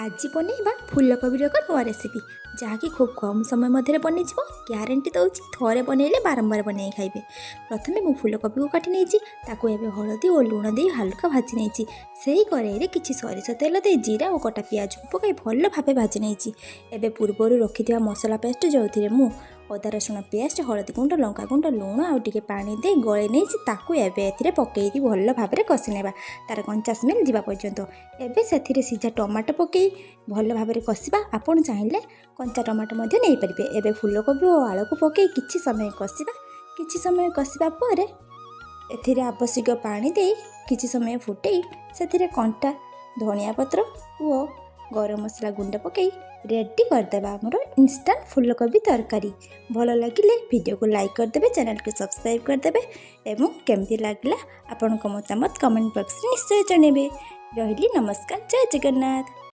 ଆଜି ବନେଇବା ଫୁଲକୋବିର ଏକ ନୂଆ ରେସିପି, ଯାହାକି ଖୁବ୍ କମ୍ ସମୟ ମଧ୍ୟରେ ବନିଯିବ। ଗ୍ୟାରେଣ୍ଟି ଦେଉଛି, ଥରେ ବନେଇଲେ ବାରମ୍ବାର ବନେଇ ଖାଇବେ। ପ୍ରଥମେ ମୁଁ ଫୁଲକୋବିକୁ କାଟି ନେଇଛି। ତାକୁ ଏବେ ହଳଦୀ ଓ ଲୁଣ ଦେଇ ହାଲୁକା ଭାଜି ନେଇଛି। ସେହି କରେଇରେ କିଛି ସୋରିଷ ତେଲ ଦେଇ ଜିରା ଓ କଟା ପିଆଜକୁ ପକାଇ ଭଲ ଭାବେ ଭାଜି ନେଇଛି। ଏବେ ପୂର୍ବରୁ ରଖିଥିବା ମସଲା ପେଷ୍ଟ, ଯେଉଁଥିରେ ମୁଁ ଅଦା ରସୁଣ ପେଷ୍ଟ, ହଳଦୀ ଗୁଣ୍ଡ, ଲଙ୍କା ଗୁଣ୍ଡ, ଲୁଣ ଆଉ ଟିକେ ପାଣି ଦେଇ ଗୋଳେଇ ନେଇଛି, ତାକୁ ଏବେ ଏଥିରେ ପକାଇକି ଭଲ ଭାବରେ କଷି ନେବା ତା'ର କଞ୍ଚା ସ୍ମେଲ୍ ଯିବା ପର୍ଯ୍ୟନ୍ତ। ଏବେ ସେଥିରେ ସିଝା ଟମାଟୋ ପକାଇ ଭଲ ଭାବରେ କଷିବା। ଆପଣ ଚାହିଁଲେ କଞ୍ଚା ଟମାଟୋ ମଧ୍ୟ ନେଇପାରିବେ। ଏବେ ଫୁଲକୋବି ଓ ଆଳୁକୁ ପକାଇ କିଛି ସମୟ କଷିବା। କିଛି ସମୟ କଷିବା ପରେ ଏଥିରେ ଆବଶ୍ୟକ ପାଣି ଦେଇ କିଛି ସମୟ ଫୁଟେଇ ସେଥିରେ କଣ୍ଟା ଧନିଆ ପତ୍ର ଓ ଗରମ ମସଲା ଗୁଣ୍ଡ ପକାଇ ରେଡ଼ି କରିଦେବା ଆମର ଇନଷ୍ଟାଣ୍ଟ ଫୁଲକୋବି ତରକାରୀ। ଭଲ ଲାଗିଲେ ଭିଡ଼ିଓକୁ ଲାଇକ୍ କରିଦେବେ, ଚ୍ୟାନେଲକୁ ସବସ୍କ୍ରାଇବ୍ କରିଦେବେ ଏବଂ କେମିତି ଲାଗିଲା ଆପଣଙ୍କ ମତାମତ କମେଣ୍ଟ ବକ୍ସରେ ନିଶ୍ଚୟ ଜଣାଇବେ। ରହିଲି, ନମସ୍କାର, ଜୟ ଜଗନ୍ନାଥ।